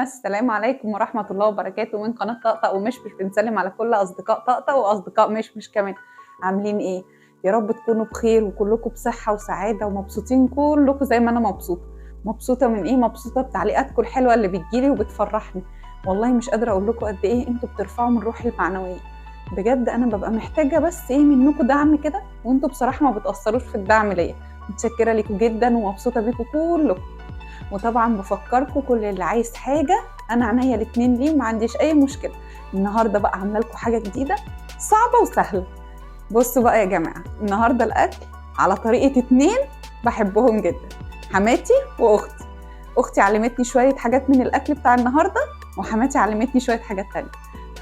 السلام عليكم ورحمة الله وبركاته من قناة طقطق ومشمش. بنسلم على كل أصدقاء طقطق وأصدقاء مشمش كمان. عاملين إيه؟ يا رب تكونوا بخير وكلكم بصحة وسعادة ومبسوطين كلكم زي ما أنا مبسوطة. مبسوطة من إيه؟ مبسوطة بتعليقاتكم الحلوة اللي بتجيلي وبتفرحني. والله مش قادرة أقول لكم قد إيه أنتوا بترفعوا من روحي المعنوية. بجد أنا ببقى محتاجة بس إيه منكم دعم كده، وأنتوا بصراحة ما بتقصروش في الدعم ليا. متشكرة لكم جدا ومبسوطة بيكم كلكم. وطبعا بفكركم كل اللي عايز حاجة انا عينيا الاتنين ليه وما عنديش اي مشكلة. النهارده بقى عامله لكم حاجة جديدة صعبة وسهلة. بصوا بقى يا جماعة، النهارده الاكل على طريقه اتنين بحبهم جدا، حماتي واختي. اختي علمتني شوية حاجات من الاكل بتاع النهارده، وحماتي علمتني شوية حاجات تانية.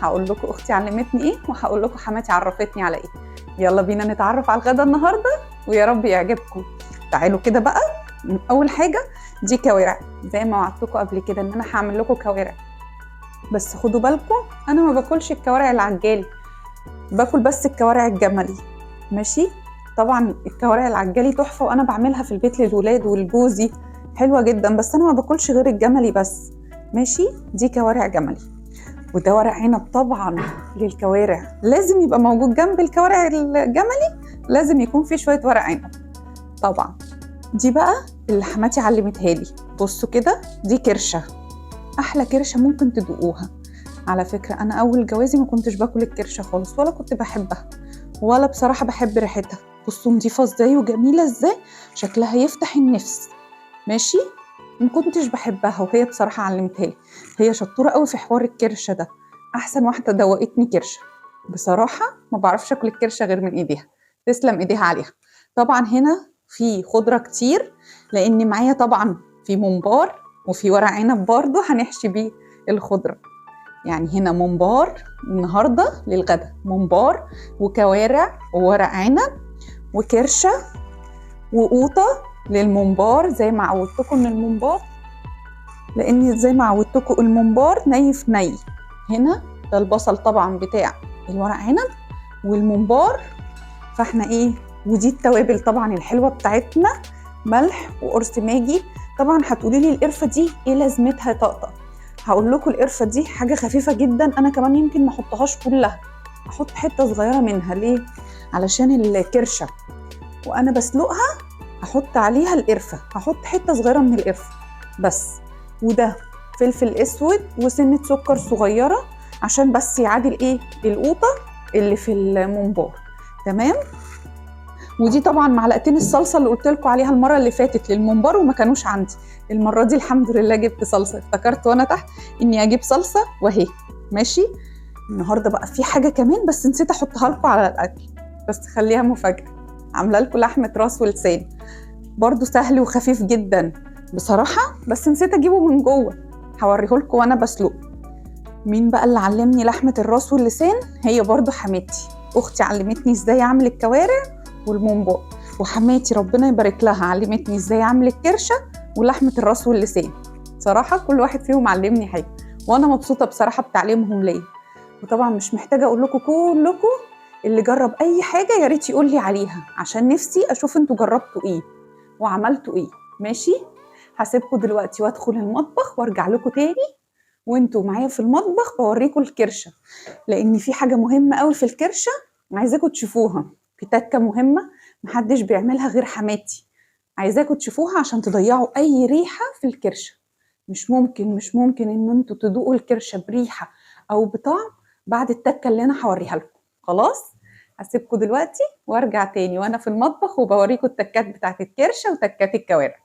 هقول لكم اختي علمتني ايه وهقول لكم حماتي عرفتني على ايه. يلا بينا نتعرف على الغدا النهارده ويا رب يعجبكم. تعالوا كده بقى. اول حاجة دي كوارع، زي ما وعدتكم قبل كده ان انا هعمل لكم كوارع، بس خدوا بالكم انا ما باكلش الكوارع العجالي، باكل بس الكوارع الجملي. ماشي؟ طبعا الكوارع العجالي تحفة وانا بعملها في البيت للولاد ولجوزي، حلوة جدا، بس انا ما باكلش غير الجملي بس. ماشي؟ دي كوارع جملي، وده ورق عنب. طبعا للكوارع لازم يبقى موجود جنب الكوارع الجملي، لازم يكون في شوية ورق عنب طبعا. دي بقى اللي حماتي علمتها لي. بصوا كده، دي كرشه، احلى كرشه ممكن تدوقوها. على فكرة انا اول جوازي ما كنتش باكل الكرشه خالص، ولا كنت بحبها، ولا بصراحة بحب ريحتها. بصوا نضيفه ازاي وجميلة ازاي، شكلها يفتح النفس. ماشي؟ ما كنتش بحبها وهي بصراحة علمتها لي. هي شطوره قوي في حوار الكرشه ده، احسن واحدة دوقتني كرشه بصراحة. ما بعرفش اكل الكرشه غير من ايديها، تسلم ايديها عليها. طبعا هنا في خضرة كتير، لان معايا طبعا في ممبار وفي ورق عنب برضه هنحشي بيه الخضرة. يعني هنا ممبار النهارده للغدا، ممبار وكوارع وورق عنب وكرشه وقوطه للممبار، زي ما عودتكم من الممبار، لان زي ما عودتكم الممبار ني في ني. هنا ده البصل طبعا بتاع الورق عنب والممبار. فاحنا ايه، ودي التوابل طبعا الحلوة بتاعتنا، ملح وقرص ماجي. طبعا هتقولي لي القرفه دي ايه لازمتها طقطق؟ هقول لكم القرفه دي حاجة خفيفة جدا، انا كمان يمكن ما احطهاش كلها، احط حتة صغيرة منها. ليه؟ علشان الكرشه وانا بسلقها هحط عليها القرفه، هحط حتة صغيرة من القرفه بس. وده فلفل اسود وسنة سكر صغيرة عشان بس يعادل ايه القوطه اللي في الممبار. تمام؟ ودي طبعا معلقتين الصلصه اللي قلت لكم عليها المرة اللي فاتت للممبار وما كانوش عندي. المرة دي الحمد لله جبت صلصه، افتكرت وانا تحت اني اجيب صلصه وهي. ماشي؟ النهارده بقى في حاجة كمان بس نسيت احطها لكم على الاكل، بس خليها مفاجاة. عامله لكم لحمه راس ولسان، برده سهل وخفيف جدا بصراحة، بس نسيت اجيبه من جوه، هوريه لكم وانا بسلقه. مين بقى اللي علمني لحمه الراس واللسان؟ هي برده حماتي، اختي علمتني ازاي اعمل الكوارع والممبار، وحماتي ربنا يبارك لها علمتني ازاي اعمل الكرشه ولحمه الراس واللسان. صراحة كل واحد فيهم علمني حاجة، وانا مبسوطة بصراحة بتعليمهم ليا. وطبعا مش محتاجه اقول لكم كلكم اللي جرب اي حاجة يا ريت يقول لي عليها، عشان نفسي اشوف انتوا جربتوا ايه وعملتوا ايه. ماشي؟ هسيبكم دلوقتي وادخل المطبخ وارجع لكم تاني، وانتوا معايا في المطبخ بوريكم الكرشه، لان في حاجة مهمة قوي في الكرشه عايزاكم تشوفوها. في تكه مهمة محدش بيعملها غير حماتي، عايزاكم تشوفوها عشان تضيعوا اي ريحه في الكرشه. مش ممكن، مش ممكن ان انتوا تدوقوا الكرشه بريحه او بطعم بعد التكه اللي انا هوريها لكم. خلاص؟ هسيبكم دلوقتي وارجع تاني وانا في المطبخ وبوريكم التكات بتاعت الكرشه وتكات الكوارع.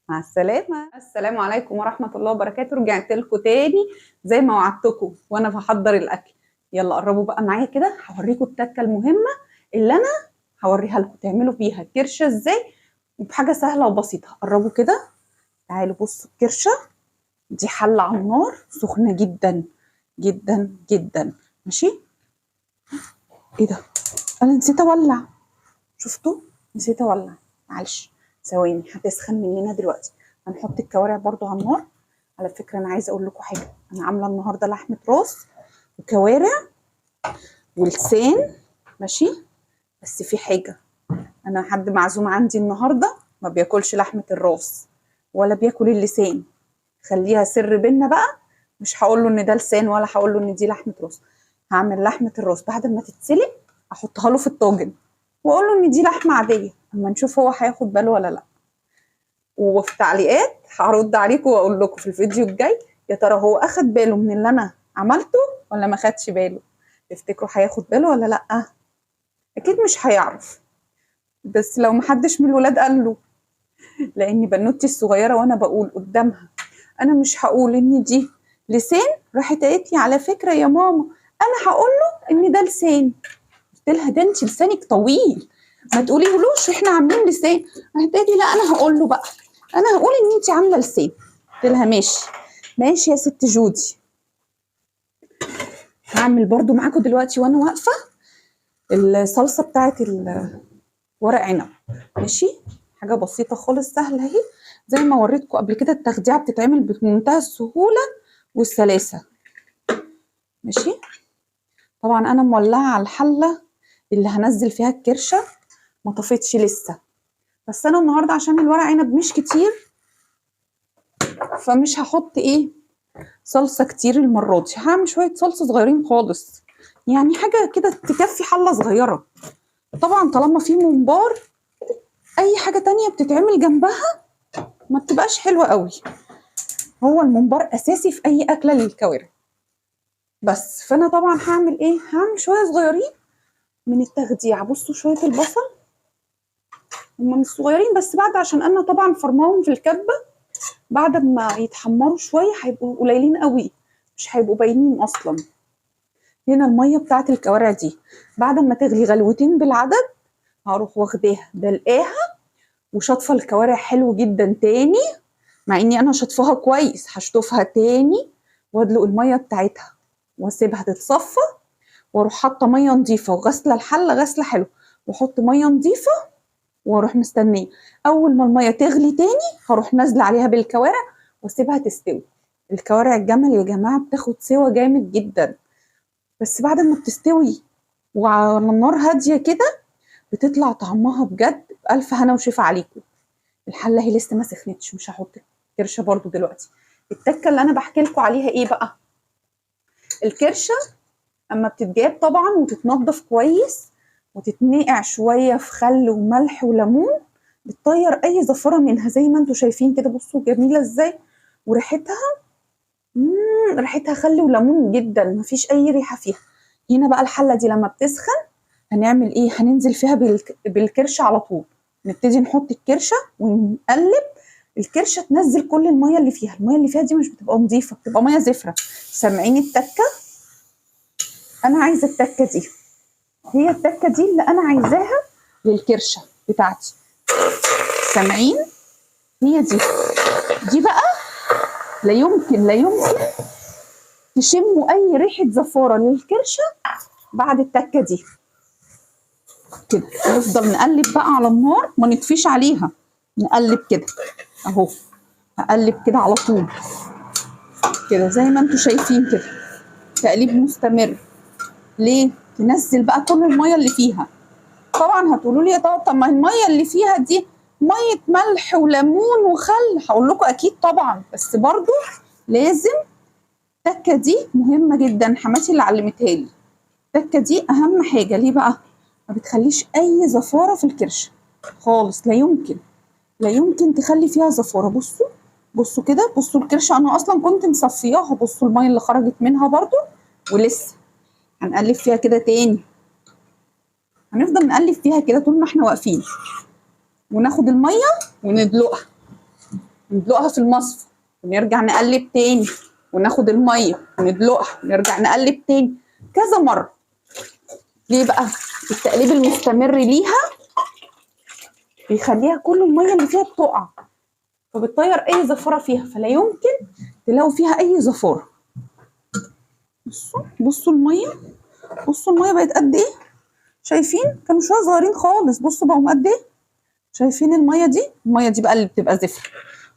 مع السلامة. السلام عليكم ورحمة الله وبركاته. رجعت لكم تاني زي ما وعدتكم وانا بحضر الاكل. يلا قربوا بقى معايا كده، هوريكم التكه المهمة اللي انا هوريها لكم تعملوا بيها الكرشه ازاي، وبحاجة سهلة وبسيطة. قربوا كده، تعالوا بصوا. الكرشه دي حله على النار سخنة جدا جدا جدا. ماشي؟ ايه ده؟ انا نسيت اولع. شفتوا؟ نسيت اولع، معلش ثواني هتسخن مننا دلوقتي. هنحط الكوارع برضو على النار. على فكرة انا عايزه اقول لكم حاجة، انا عامله النهارده لحمه راس وكوارع ولسان. ماشي؟ بس في حاجة، انا حد معزوم عندي النهارده ما بياكلش لحمه الراس ولا بياكل اللسان، خليها سر بينا بقى. مش هقول له ان ده لسان ولا هقول له ان دي لحمه راس. هعمل لحمه الراس بعد ما تتسلق احطها له في الطاجن واقول له ان دي لحمه عادية، اما نشوف هو هياخد باله ولا لا. وفي التعليقات هرد عليكم واقول لكم في الفيديو الجاي يا ترى هو اخد باله من اللي انا عملته ولا ما خدش باله. تفتكروا هياخد باله ولا لا؟ اكيد مش هيعرف، بس لو محدش من الولاد قال له، لان بنوتي الصغيرة وانا بقول قدامها انا مش هقول ان دي لسان، راحت قالت لي على فكرة يا ماما انا هقول له ان ده لسان. قلت لها ده انت لسانك طويل، ما تقوليهولوش احنا عاملين لسان. راحت قالت لي لا انا هقول له بقى، انا هقول ان انت عامله لسان. قلت لها ماشي ماشي يا ست جودي. هعمل برضو معاكم دلوقتي وانا واقفة الصلصه بتاعت ورق عنب، ماشي، حاجة بسيطة خالص سهلة اهي، زي ما وريتكم قبل كده التخديعه بتتعمل بمنتهى السهولة والسلاسه، ماشي. طبعا انا مولعه على الحلة اللي هنزل فيها الكرشه، ما طفتش لسه، بس انا النهارده عشان الورق عنب مش كتير فمش هحط ايه صلصه كتير المرة دي، هعمل شوية صلصه صغيرين خالص، يعني حاجة كده تكفي حله صغيرة. طبعا طالما في ممبار اي حاجة تانية بتتعمل جنبها ما بتبقاش حلوة قوي، هو الممبار اساسي في اي اكله للكوارع بس. فانا طبعا هعمل ايه، هعمل شوية صغيرين من التخديعه. بصوا شوية البصل هم مش صغيرين بس بعد، عشان انا طبعا فرماهم في الكبه، بعد ما يتحمروا شوية هيبقوا قليلين قوي، مش هيبقوا باينين اصلا. هنا المية بتاعت الكوارع دي بعد ما تغلي غلوتين بالعدد هروح واخداها دلقاها وشطفه الكوارع حلو جدا تاني، مع اني انا شطفها كويس، هشطفها تاني وادلق المية بتاعتها واسيبها تتصفى، واروح حاطه مية نظيفة وغسله الحلة غسله حلوة، واحط مية نظيفة واروح مستنيه. اول ما المية تغلي تاني هروح نازله عليها بالكوارع واسيبها تستوي. الكوارع الجمل يا جماعة بتاخد سوا جامد جدا، بس بعد ما بتستوي وعلى النار هادية كده بتطلع طعمها بجد بألف هنا وشفا عليكم. الحلة هي لسه ما سخنتش، مش هحط كرشه برضو دلوقتي. التكه اللي انا بحكي لكم عليها ايه بقى، الكرشه اما بتتجاب طبعا وتتنضف كويس وتتنقع شوية في خل وملح وليمون، بتطير اي زفره منها زي ما انتم شايفين كده. بصوا جميلة ازاي، وريحتها ريحتها خل وليمون جدا، مفيش اي ريحه فيها. هنا بقى الحلة دي لما بتسخن هنعمل ايه، هننزل فيها بالكرشه على طول. نبتدي نحط الكرشه ونقلب الكرشه، تنزل كل المية اللي فيها. المية اللي فيها دي مش بتبقى نظيفة، بتبقى مية زفره. سامعين التكه؟ انا عايزه التكه دي، هي التكه دي اللي انا عايزاها للكرشه بتاعتي. سامعين؟ هي دي. دي بقى لا يمكن لا يمكن تشموا اي ريحه زفاره للكرشه بعد التكه دي. كده نفضل نقلب بقى على النار، ما نطفيش عليها، نقلب كده اهو، هقلب كده على طول كده زي ما انتم شايفين كده، تقليب مستمر. ليه؟ تنزل بقى كل المية اللي فيها. طبعا هتقولوا لي طب ما المية اللي فيها دي مية ملح وليمون وخل، هقول لكم اكيد طبعا، بس برضو لازم التكه دي مهمة جدا، حماتي اللي علمتها لي. التكه دي اهم حاجة. ليه بقى؟ ما بتخليش اي زفاره في الكرشه خالص، لا يمكن لا يمكن تخلي فيها زفاره. بصوا بصوا كده، بصوا الكرشه انا اصلا كنت مصفياها، بصوا المية اللي خرجت منها برضو، ولسه هنقلب فيها كده تاني. هنفضل نقلب فيها كده طول ما احنا واقفين، وناخد المية وندلقها، ندلقها في المصفى، ونرجع نقلب تاني، وناخد المية وندلقها، ونرجع نقلب تاني كذا مرة. ليه بقى؟ التقليب المستمر ليها بيخليها كل المية اللي فيها بتقع، فبتطير اي زفاره فيها، فلا يمكن تلاقوا فيها اي زفاره. بصوا بصوا المية، بصوا المية بقت قد ايه، شايفين؟ كانوا شوية صغيرين خالص، بصوا بقوا قد ايه. شايفين المية دي؟ المية دي بقى اللي بتبقى زفره،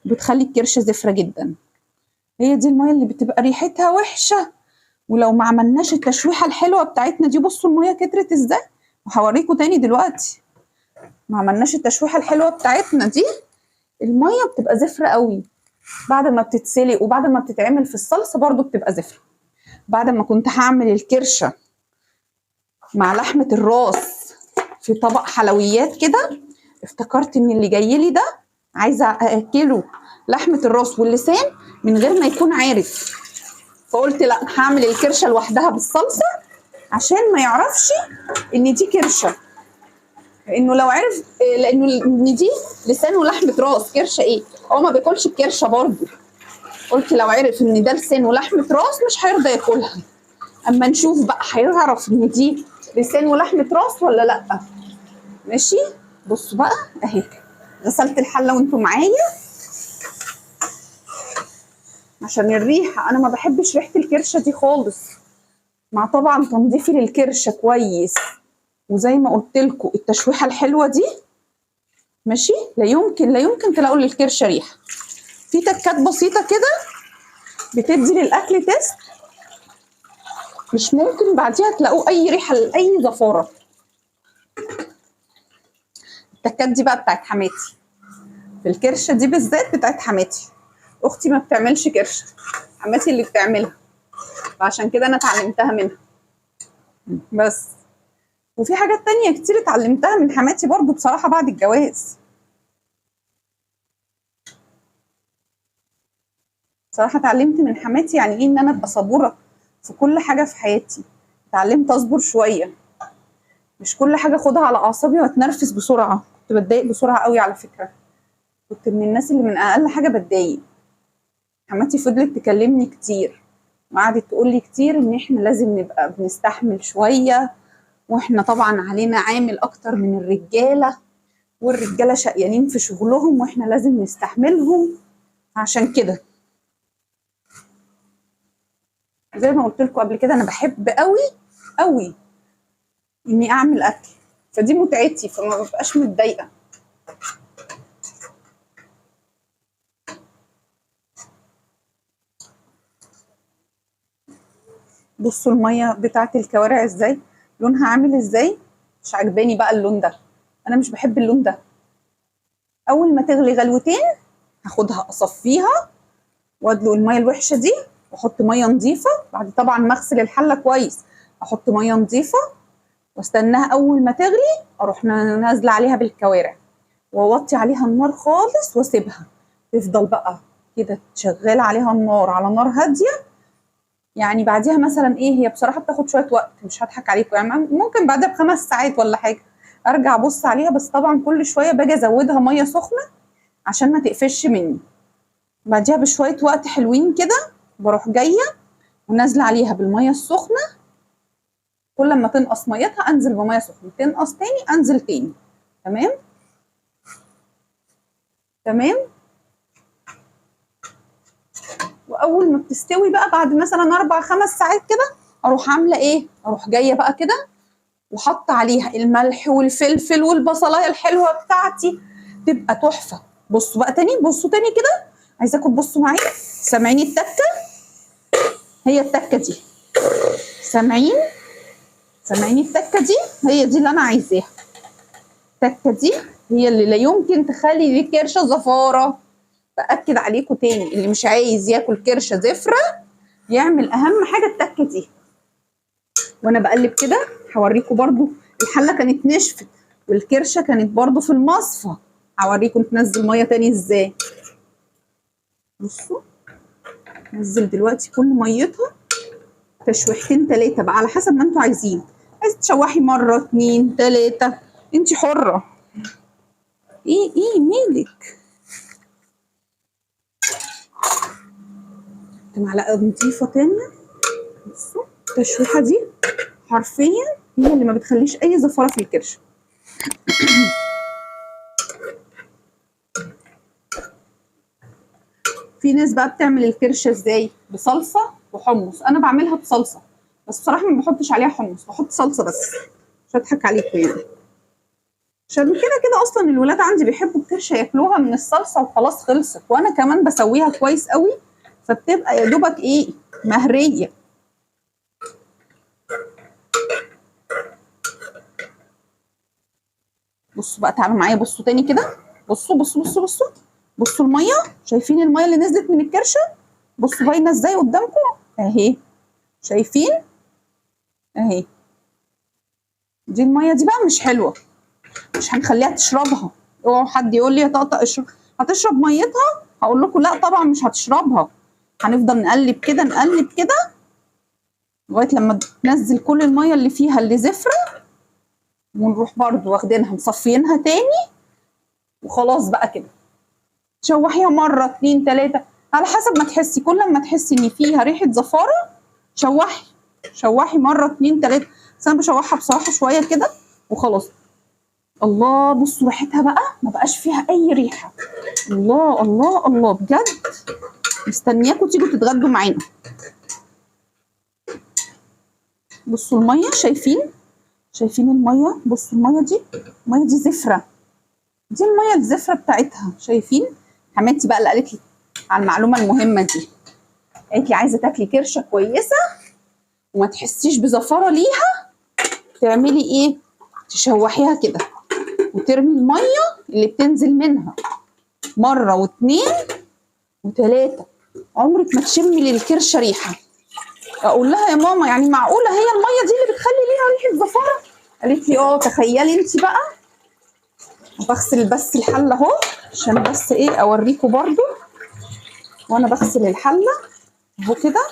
بتخلي الكرشه زفره جدا. هي دي المية اللي بتبقى ريحتها وحشة، ولو ما عملناش التشويحه الحلوة بتاعتنا دي، بصوا المية كترت ازاي، وهوريكم تاني دلوقتي. ما عملناش التشويحه الحلوة بتاعتنا دي، المية بتبقى زفره قوي. بعد ما بتتسلق وبعد ما بتتعمل في الصلصه برضو بتبقى زفره. بعد ما كنت هعمل الكرشه مع لحمه الراس في طبق حلويات كده، افتكرت ان اللي جاي لي ده عايزه اكله لحمه الراس واللسان من غير ما يكون عارف، فقلت لا هعمل الكرشه لوحدها بالصلصه عشان ما يعرفش ان دي كرشه، لانه لو عرف لانه ان دي لسان ولحمه راس، كرشه ايه؟ هو ما بياكلش الكرشه برضه. قلت لو عرف ان ده لسان ولحمه راس مش هيرضى ياكلها. اما نشوف بقى هيعرف ان دي لسان ولحمه راس ولا لا. ماشي، بصوا بقى اهي غسلت الحلة وانتوا معايا عشان الريحة، انا ما بحبش ريحه الكرشه دي خالص، مع طبعا تنظيفي للكرشه كويس، وزي ما قلت لكم التشويحه الحلوة دي ماشي، لا يمكن لا يمكن تلاقوا للكرشه ريحه. في تكات بسيطة كده بتدي للاكل taste، مش ممكن بعديها تلاقوا اي ريحه لاي زفاره. التكات دي بقى بتاعت حماتي، في الكرشه دي بالذات بتاعت حماتي، اختي ما بتعملش كرشه، حماتي اللي بتعملها، فعشان كده انا اتعلمتها منها بس. وفي حاجات تانية كتير اتعلمتها من حماتي برضو بصراحة بعد الجواز. بصراحة اتعلمت من حماتي يعني ايه ان انا ابقى صبورة في كل حاجة في حياتي، اتعلمت اصبر شوية، مش كل حاجة اخدها على اعصابي واتنرفز بسرعة. كنت بتضايق بسرعة قوي على فكرة، كنت من الناس اللي من اقل حاجة بتضايق. حماتي فضلت تكلمني كتير وقعدت تقول لي كتير ان احنا لازم نبقى بنستحمل شوية، واحنا طبعا علينا عامل اكتر من الرجالة، والرجاله شقيانين في شغلهم واحنا لازم نستحملهم. عشان كده زي ما قلت لكم قبل كده انا بحب قوي قوي اني اعمل اكل، فدي متعتي، فما ببقاش متضايقة. بصوا المية بتاعت الكوارع ازاي لونها عامل ازاي، مش عجباني بقى اللون ده، انا مش بحب اللون ده. اول ما تغلي غلوتين هاخدها اصفيها وادلق المية الوحشة دي واحط مية نظيفة، بعد طبعا ما اغسل الحلة كويس احط مية نظيفة واستناها اول ما تغلي اروح نازله عليها بالكوارع واوطي عليها النار خالص واسيبها تفضل بقى كده شغالة عليها النار على نار هادية. يعني بعديها مثلا ايه، هي بصراحة بتاخد شوية وقت مش هضحك عليكم، يعني ممكن بعدها ب5 ساعات ولا حاجة ارجع ابص عليها، بس طبعا كل شوية باجي ازودها مية سخنة عشان ما تقفش مني. بعديها بشوية وقت حلوين كده بروح جاية ونازلة عليها بالمية السخنة، كل ما تنقص ميتها انزل بميه سخنة، تنقص تاني انزل تاني. تمام تمام. واول ما بتستوي بقى بعد مثلا 4 5 ساعات كده اروح عامله ايه، اروح جاية بقى كده وحط عليها الملح والفلفل والبصلايه الحلوة بتاعتي، تبقى تحفة. بصوا بقى تاني، بصوا تاني كده، عايزاكم تبصوا معايا. سامعين التكه؟ هي التكه دي، سامعين؟ سامعين التكه دي؟ هي دي اللي انا عايزاها. التكه دي هي اللي لا يمكن تخلي دي كرشه زفاره. باكد عليكم تاني، اللي مش عايز ياكل كرشه زفره يعمل اهم حاجة التكه دي. وانا بقلب كده هوريكم برضو الحلة كانت نشفت والكرشه كانت برضو في المصفى، هوريكم تنزل مية تاني ازاي. بصوا نزل دلوقتي كل ميتها تشويحتين 3 بقى على حسب ما انتوا عايزين. عايز تشوحي مرة 2 3 انت حره. ايه مالك؟ معلقه نظيفة تانية. بصوا التشويحه دي حرفيا هي اللي ما بتخليش اي زفاره في الكرشه. في ناس بقى بتعمل الكرشه ازاي؟ بصلصه وحمص. انا بعملها بصلصه بس بصراحة ما بحطش عليها حمص، بحط صلصه بس، مش هضحك عليكم يعني، عشان كده كده اصلا الولاد عندي بيحبوا الكرشه ياكلوها من الصلصه وخلاص خلصت، وانا كمان بسويها كويس قوي فبتبقى يا دوبك ايه، مهريه. بصوا بقى، تعالوا معايا بصوا تاني كده، بصوا بصوا بصوا بصوا بصوا المية، شايفين المية اللي نزلت من الكرشه؟ بصوا باينة ازاي قدامكم اهي، شايفين اهي. دي المية دي بقى مش حلوة، مش هنخليها تشربها. اوعوا حد يقول لي يا طقطق اشرب، هتشرب ميتها؟ هقول لكم لا طبعا مش هتشربها. هنفضل نقلب كده نقلب كده لغاية لما تنزل كل المية اللي فيها اللي زفره، ونروح برضو واخدينها مصفيينها تاني، وخلاص بقى كده. تشوحيها مرة 2 3 على حسب ما تحسي، كل ما تحسي ان فيها ريحه زفاره شوحي شوحي مرة 2 3. بس انا بشوحها بصراحة شوية كده وخلاص. الله، بصوا ريحتها بقى ما بقاش فيها اي ريحه. الله الله الله، بجد مستنياكم تيجوا تتغدوا معانا. بصوا المية، شايفين شايفين المية؟ بصوا المية دي، المية دي زفره، دي المية الزفره بتاعتها، شايفين؟ حماتي بقى اللي قالت لي على المعلومة المهمة دي، قالت لي عايزه تاكلي كرشه كويسة وما تحسيش بزفره ليها، تعملي ايه؟ تشوحيها كده وترمي المية اللي بتنزل منها مرة و2 و3، عمرك ما تشمي للكرشه ريحه. اقول لها يا ماما يعني معقولة هي المية دي اللي بتخلي ليها ريحه زفاره؟ قالت لي اه. تخيلي انت بقى. بغسل بس الحلة اهو عشان بس ايه اوريكم برضو وانا بغسل الحلة اهو كده،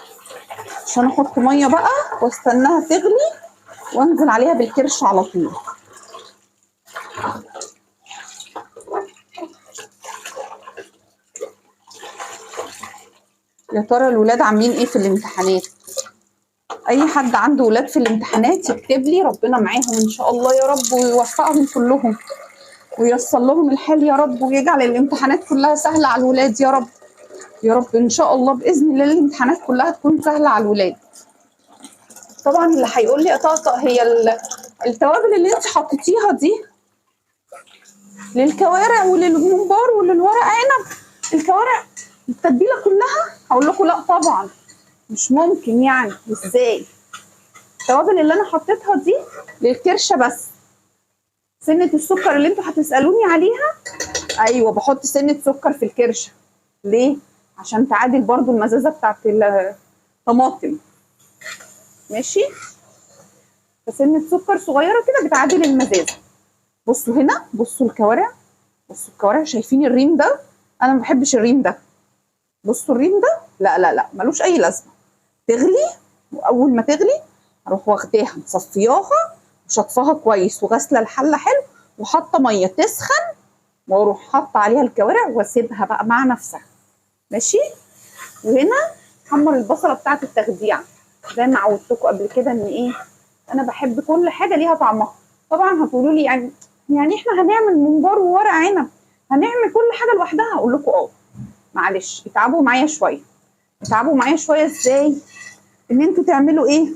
عشان احط مية بقى واستناها تغلي وانزل عليها بالكرش على طول. يا ترى الولاد عاملين ايه في الامتحانات؟ اي حد عنده ولاد في الامتحانات يكتب لي، ربنا معاهم ان شاء الله يا رب، ويوفقهم كلهم وييسر لهم الحال يا رب، ويجعل الامتحانات كلها سهلة على الولاد يا رب يا رب ان شاء الله باذن الله الامتحانات كلها تكون سهلة على الولاد. طبعا اللي هيقول لي يا طقطق هي التوابل اللي انت حطيتيها دي للكوارع وللممبار وللورق عنب، الكوارع التتبيله كلها؟ هقول لكم لا طبعا مش ممكن، يعني ازاي؟ التوابل اللي انا حطيتها دي للكرشه بس. سنة السكر اللي انتوا هتسالوني عليها، ايوه بحط سنة سكر في الكرشه. ليه؟ عشان تعادل برضو المزازه بتاعت الطماطم، ماشي؟ فسنة سكر صغيرة كده بتعادل المزازه. بصوا هنا، بصوا الكوارع، بصوا الكوارع، شايفين الريم ده؟ انا ما بحبش الريم ده. بصوا الريم ده، لا لا لا ملوش اي لازمه. تغلي، واول ما تغلي اروح واخداها مصفياها وشطفاها كويس وغاسله الحلة حلو وحاطه مية تسخن، واروح حاطه عليها الكوارع واسيبها بقى مع نفسها، ماشي؟ وهنا حمر البصله بتاعت التخديع زي ما عودتكم قبل كده ان ايه، انا بحب كل حاجة ليها طعمها. طبعا هتقولوا لي يعني احنا هنعمل ممبار وورق عنب، هنعمل كل حاجة لوحدها؟ اقول لكم اه، معلش اتعبوا معايا شوية. اتعبوا معايا شوية ازاي؟ ان انتوا تعملوا ايه؟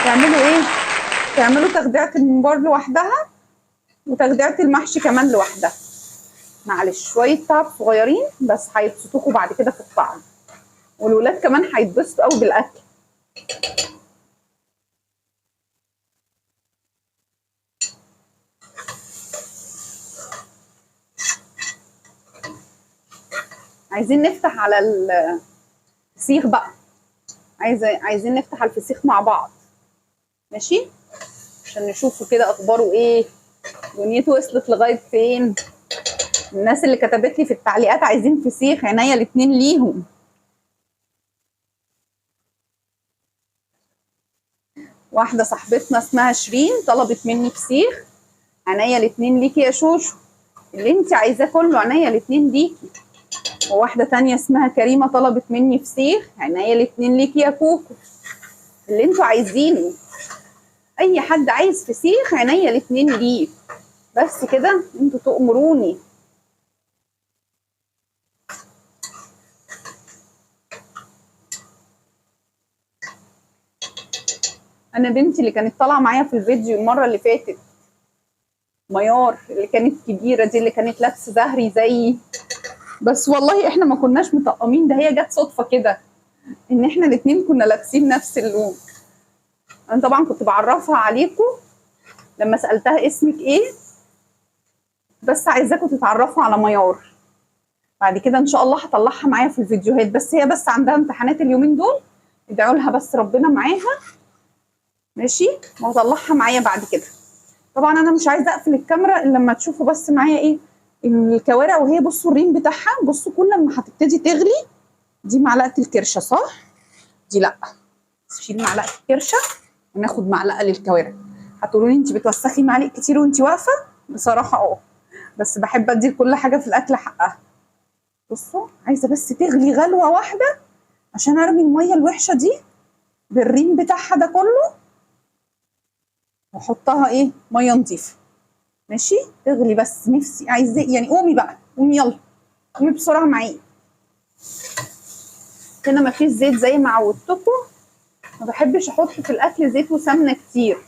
تعملوا ايه؟ تعملوا تخديعه الممبار لوحدها وتخديعه المحشي كمان لوحدها. معلش شوية تعب صغيرين بس هيبسطوكوا بعد كده في الطعم، والولاد كمان هيتبسطوا قوي بالاكل. عايزين نفتح على الفسيخ بقى، عايزين نفتح على الفسيخ مع بعض، ماشي؟ عشان نشوفه كده اخباره ايه، دنيته وصلت لغاية فين. الناس اللي كتبت لي في التعليقات عايزين فسيخ، عينيا الاتنين ليهم. واحدة صاحبتنا اسمها شيرين طلبت مني فسيخ، عينيا الاتنين ليكي يا شوشو، اللي انت عايزاه كله عينيا الاتنين ليكي. وواحدة تانية اسمها كريمة طلبت مني فسيخ، عينيا الاتنين ليكي يا كوكو، اللي انتوا عايزينه. اي حد عايز فسيخ عينيا الاتنين ليه، بس كده انتوا تأمروني. انا بنتي اللي كانت طالعه معايا في الفيديو المرة اللي فاتت، ميار اللي كانت كبيرة دي، اللي كانت لابسه زهري زيي، بس والله احنا ما كناش مطقمين، ده هي جت صدفة كده ان احنا الاتنين كنا لابسين نفس اللون. انا طبعا كنت بعرفها عليكم لما سالتها اسمك ايه، بس عايزاكم تتعرفوا على ميار. بعد كده ان شاء الله هطلعها معايا في الفيديوهات، بس هي بس عندها امتحانات اليومين دول، ادعوا لها بس ربنا معاها. ماشي، وهطلعها معايا بعد كده. طبعا انا مش عايزه اقفل الكاميرا الا لما تشوفوا بس معايا ايه الكوارع وهي بصوا الريم بتاعها. بصوا كل ما هتبتدي تغلي، دي معلقه الكرشه صح؟ دي لا، شيل معلقه الكرشه وناخد معلقه للكوارع. هتقولوا لي انت بتوسخي معالق كتير وانت واقفة، بصراحة اه، بس بحب ادي كل حاجة في الاكل حقها. بصوا عايزه بس تغلي غلوه واحدة عشان ارمي المية الوحشة دي بالريم بتاعها ده كله، واحطها ايه مية نظيفة. ماشي، تغلي بس، نفسي عايزه يعني قومي بقى، قومي يلا، قومي بسرعة معايا. هنا مفيش زيت زي ما عودتكم، ما بحبش احط في الاكل زيت وسمنه كتير،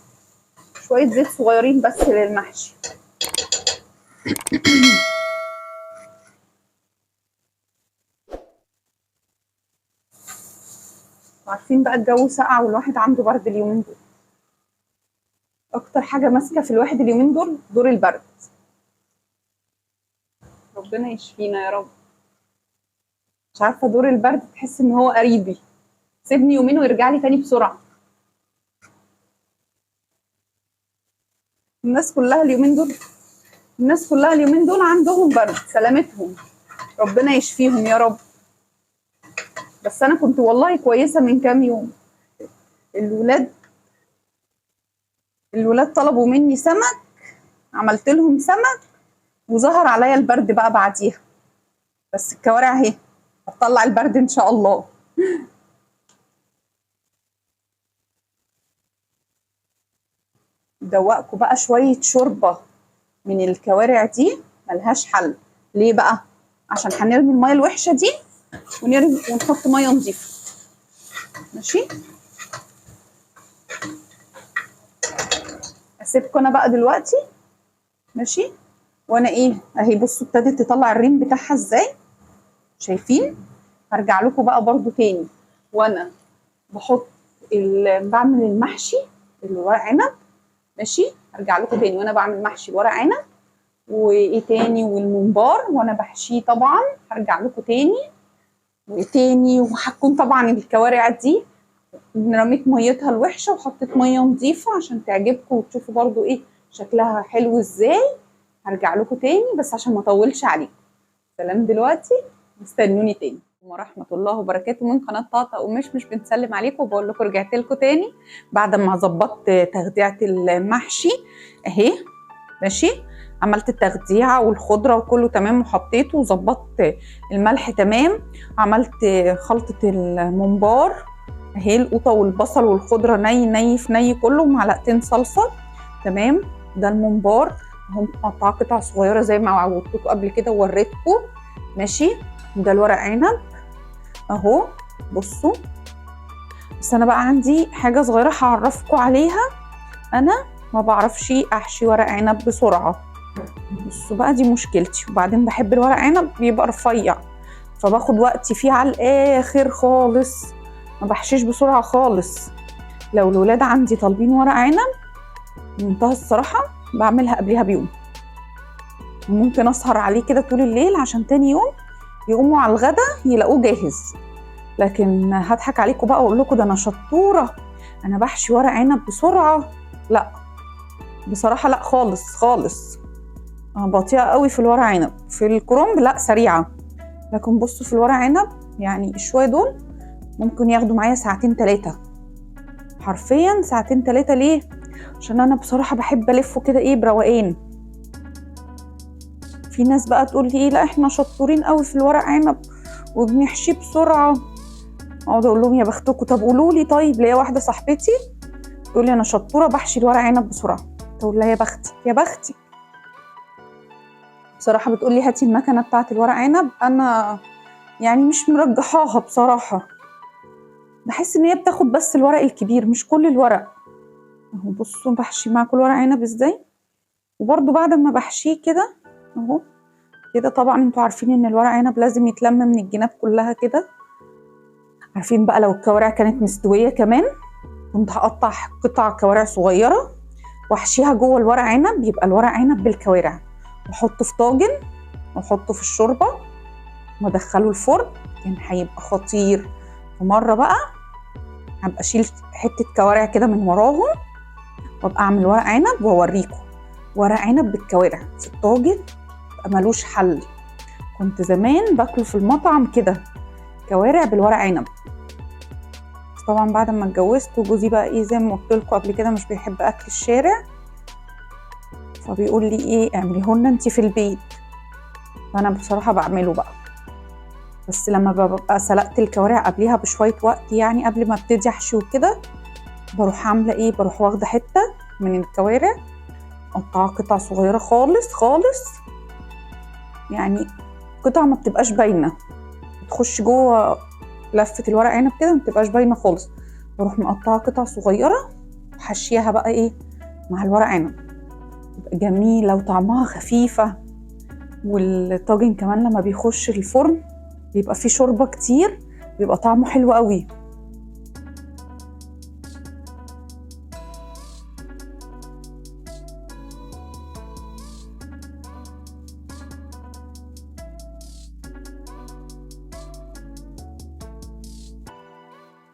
شوية زيت صغيرين بس للمحشي. عارفين بقى الجو ساقع والواحد عنده برد اليومين دول. اكتر حاجة ماسكه في الواحد اليومين دول دور البرد، ربنا يشفينا يا رب. مش عارفه دور البرد تحس ان هو قريبي، سيبني يومين ويرجع لي تاني بسرعة. الناس كلها اليومين دول، الناس كلها اليومين دول عندهم برد، سلامتهم، ربنا يشفيهم يا رب. بس انا كنت والله كويسة من كام يوم. الولاد طلبوا مني سمك، عملت لهم سمك وظهر عليا البرد بقى بعديها. بس الكوارع اهي هتطلع البرد ان شاء الله. دوقكم بقى شوية شوربة من الكوارع دي، ملهاش حل. ليه بقى؟ عشان هنرمي المية الوحشة دي ونرمي ونحط مية نظيفة. ماشي، اسيبكم انا بقى دلوقتي. ماشي، وانا ايه اهي بصوا ابتدت تطلع الريم بتاعها ازاي، شايفين؟ هرجع لكم بقى برضو تاني وانا بحط بعمل المحشي الورق عنب. ماشي، هرجع لكم تاني وانا بعمل محشي الورق عنب وايه تاني، والممبار وانا بحشيه طبعا. هرجع لكم تاني وتاني، وهتكون طبعا الكوارع دي رميت ميتها الوحشة وحطيت مية نظيفة عشان تعجبكم وتشوفوا برضو ايه شكلها حلو ازاي. هرجع لكم تاني بس عشان ما اطولش عليكم. سلام دلوقتي، استنوني تاني. ورحمة الله وبركاته من قناة طاطا ومشمش، بنسلم عليكم وبقول لكم رجعت لكم تاني بعد ما ظبطت تخديعه المحشي اهي. ماشي، عملت التخديعه والخضره وكله تمام وحطيته وظبطت الملح تمام. عملت خلطه الممبار اهي، القوطه والبصل والخضره ني ني في ني كله، ومعلقتين صلصه تمام. ده الممبار هم مقطعاه قطع صغيرة زي ما عودتكم قبل كده ووريتكم. ماشي، ده الورق عنب اهو. بصوا بس انا بقى عندي حاجة صغيرة هعرفكم عليها. انا ما بعرفش احشي ورق عنب بسرعة، بصوا بقى دي مشكلتي. وبعدين بحب الورق عنب بيبقى رفيع، فباخد وقتي فيه على الاخر خالص، ما بحشيش بسرعة خالص. لو الولاد عندي طالبين ورق عنب بمنتهى الصراحة بعملها قبلها بيوم، ممكن اسهر عليه كده طول الليل عشان تاني يوم يقوموا على الغدا يلاقوه جاهز. لكن هضحك عليكم بقى واقول لكم ده انا شطوره، انا بحشي ورق عنب بسرعة، لا بصراحة لا خالص خالص، انا بطيئه قوي في الورق عنب. في الكرنب لا سريعة، لكن بصوا في الورق عنب يعني الشويه دول ممكن ياخدوا معايا ساعتين ثلاثة، حرفيا ساعتين ثلاثة. ليه؟ عشان انا بصراحة بحب الفه كده ايه بروقان. في ناس بقى تقول لي ايه لا احنا شطورين قوي في الورق عنب وبنحشيه بسرعة، اقعد اقول لهم يا بختكم. طب قولوا لي طيب، ليا واحدة صاحبتي تقول لي انا شطوره بحشي الورق عنب بسرعة، تقول لها يا بختي يا بختي. بصراحة بتقول لي هاتي المكنه بتاعه الورق عنب، انا يعني مش مرجحاها بصراحة، بحس ان هي بتاخد بس الورق الكبير مش كل الورق. اهو بصوا بحشي مع كل ورق عنب ازاي، وبرده بعد ما بحشيه كده اهو كده. طبعا انتوا عارفين ان الورق عنب لازم يتلم من الجناب كلها كده. عارفين بقى لو الكوارع كانت مستوية كمان كنت هقطع قطع كوارع صغيرة واحشيها جوه الورق عنب، يبقى الورق عنب بالكوارع. واحطه في طاجن واحطه في الشوربة وادخله الفرن، كان هيبقى خطير. ومرة بقى هبقى اشيل حتة كوارع كده من وراهم وابقى اعمل ورق عنب واوريكم ورق عنب بالكوارع في الطاجن، يبقى ملوش حل. كنت زمان باكله في المطعم كده كوارع بالورق عنب، بس طبعا بعد ما اتجوزت وجوزي بقى ايه زي ما قلت لكم قبل كده مش بيحب اكل الشارع، فبيقول لي ايه اعمليه لنا انت في البيت، فانا بصراحة بعمله بقى. بس لما ببقى سلقت الكوارع قبليها بشوية وقت، يعني قبل ما ابتدي احشي وكده، بروح عامله ايه، بروح واخده حتة من الكوارع مقطعه قطع صغيرة خالص خالص، يعني قطع ما بتبقاش باينة، بتخش جوه لفه الورق عنب كده ما بتبقاش باينة خالص. بروح مقطعه قطع صغيرة وحشيها بقى ايه مع الورق عنب، بتبقى جميلة وطعمها خفيفة. والطاجن كمان لما بيخش الفرن بيبقى فيه شوربة كتير، بيبقى طعمه حلو قوي.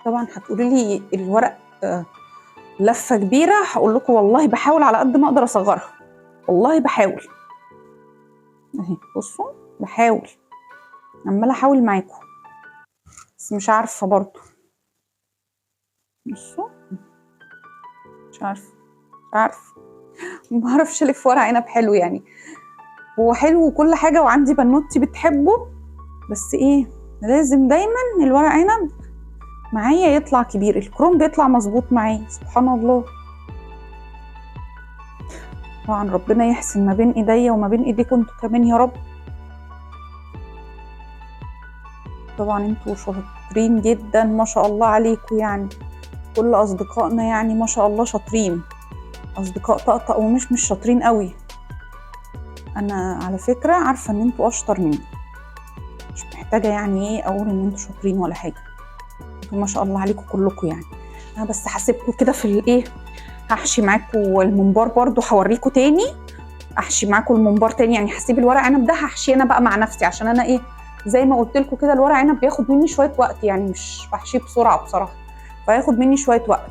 طبعا هتقولي لي الورق لفه كبيرة، هقول لكم والله بحاول على قد ما اقدر اصغرها، والله بحاول اهي، بصوا بحاول، عماله احاول معاكم بس مش عارفه برضو. بصوا مش عارفه، ما بعرفش الف ورق عنب حلو، يعني هو حلو وكل حاجة وعندي بنوتي بتحبه، بس ايه لازم دايما الورق عنب معايا يطلع كبير، الكروم بيطلع مظبوط معايا سبحان الله. طبعا ربنا يحسن ما بين ايديا وما بين ايديكم انتوا كمان يا رب. طبعا انتوا شاطرين جدا ما شاء الله عليكم، يعني كل اصدقائنا يعني ما شاء الله شاطرين، اصدقاء طقطق ومش مش شاطرين قوي. انا على فكرة عارفه ان انتوا اشطر مني، مش محتاجه يعني ايه اقول ان انتوا شاطرين ولا حاجة، انتوا ما شاء الله عليكم كلكم. يعني انا بس هسيبكم كده في الايه، هحشي معاكم الممبار برضو، هوريكم تاني احشي معاكم الممبار تاني، يعني هسيب الورق عنب ده هحشيه انا بقى مع نفسي، عشان انا ايه زي ما قلت لكم كده الورق عنب بياخد مني شوية وقت، يعني مش بحشيه بسرعة بصراحة، فهياخد مني شوية وقت.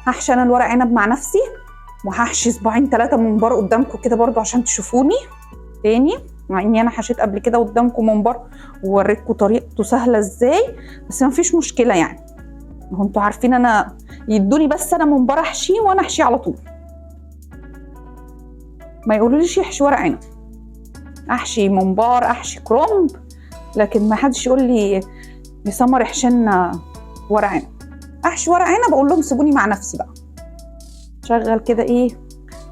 هحشي انا الورق عنب مع نفسي، وهحشي صباعين 3 ممبار قدامكم كده برضو عشان تشوفوني تاني، مع اني انا حشيت قبل كده قدامكم ممبار ووريتكم طريقته سهلة ازاي، بس ما فيش مشكلة يعني، هو انتوا عارفين انا يدوني بس انا ممبار احشيه وانا احشيه على طول، ما يقولوليش احشي ورق عنب، احشي ممبار احشي كرنب، لكن ما حدش يقول لي يا سمر احشي لنا ورق عنب. احشي ورق عنب اقول لهم سيبوني مع نفسي بقى، شغل كده ايه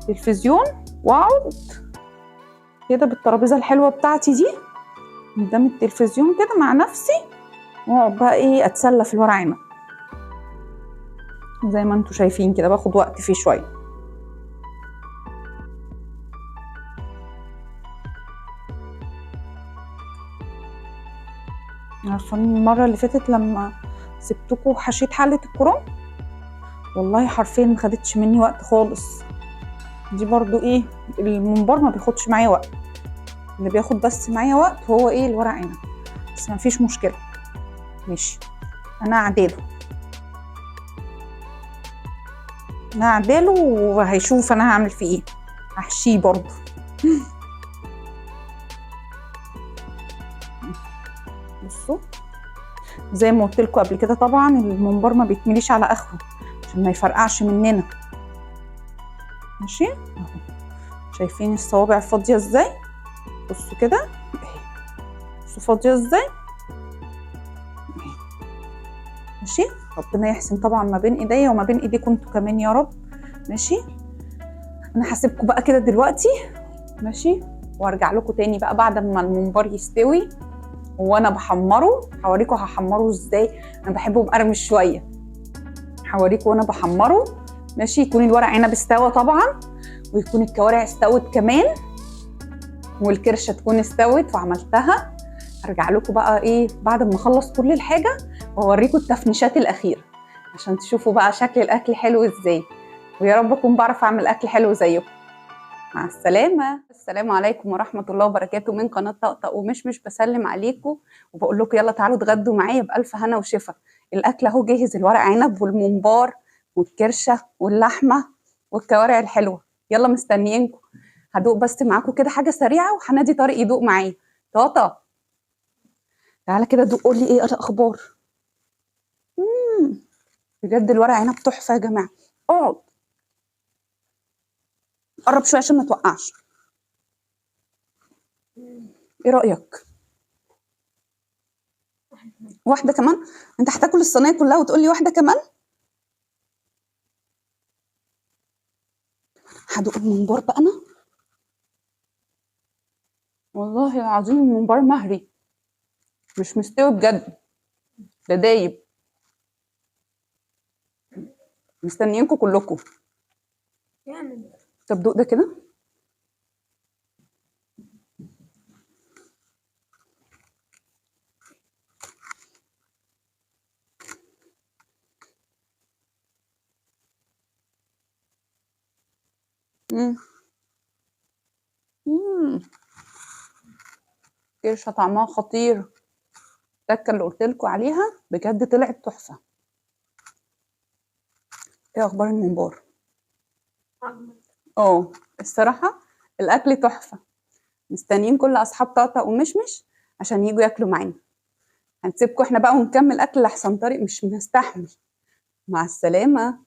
تلفزيون واقعد كده بالترابيزه الحلوة بتاعتي دي قدام التلفزيون كده مع نفسي، واقعد بقى ايه اتسلى في الورق عنب زي ما انتوا شايفين كده، باخد وقت فيه شوية. عارفه المرة اللي فاتت لما سبتكم حشيت حله الكرنب والله حرفيا ما خدتش مني وقت خالص. دي برضو ايه الممبار ما بياخدش معايا وقت، اللي بياخد بس معايا وقت هو ايه الورق عنب، بس ما فيش مشكلة ماشي، انا اعدله انا اعدله وهيشوف انا هعمل فيه ايه، هحشيه برضو. بصوا زي ما قلت لكم قبل كده طبعا الممبار ما بيتمليش على اخره عشان ما يفرقعش مننا، ماشي اهو شايفين الصوابع فاضية ازاي؟ بصوا كده اهي، بصوا فاضية ازاي اهي، ماشي. ربنا يحسن طبعا ما بين ايديا وما بين ايديكم انتوا كمان يا رب، ماشي. انا هسيبكم بقى كده دلوقتي ماشي، وارجع لكم تاني بقى بعد ما الممبار يستوي وانا بحمره. هوريكم هحمره ازاي، انا بحبه مقرمش شوية، هوريكم وانا بحمره ماشي. يكون الورق عنب استوى طبعا، ويكون الكوارع استوت كمان، والكرشه تكون استوت وعملتها. هرجع لكم بقى ايه بعد ما اخلص كل الحاجة واوريكم التفنيشات الاخيرة عشان تشوفوا بقى شكل الاكل حلو ازاي، ويا رب اكون بعرف اعمل اكل حلو زيكم. مع السلامة. السلام عليكم ورحمة الله وبركاته من قناة طقطق ومشمش. بسلم عليكم وبقول لكم يلا تعالوا اتغدوا معايا بألف هنا وشفا. الأكل أهو جاهز، الورق عنب والممبار والكرشة واللحمة والكوارع الحلوة. يلا مستنيينكم. هدوق بس معاكم كده حاجة سريعة وهنادي طارق يدوق معايا. طاطا تعالى كده دوق، قولي ايه الأخبار. بجد الورق عنب تحفة يا جماعة. اقعد قرب شوية عشان ما توقعش. ايه رأيك؟ واحدة كمان؟ انت هتاكل الصينية كلها وتقولي واحدة كمان؟ هدوق الممبار بقى انا. والله العظيم الممبار مهري، مش مستوي بجد، ده دايب. مستنيينكم كلكم. جامد. طب دوق ده كده. مم. مم. كرشة طعمها خطير. التكة اللي قلت لكم عليها بجد طلعت تحفة. ايه اخبار الممبار؟ اه الصراحة الاكل تحفة. مستنيين كل اصحاب طقطق ومشمش عشان يجوا ياكلوا معانا. هنسيبكم احنا بقى ونكمل اكل لحسن طارق مش مستحمل. مع السلامة.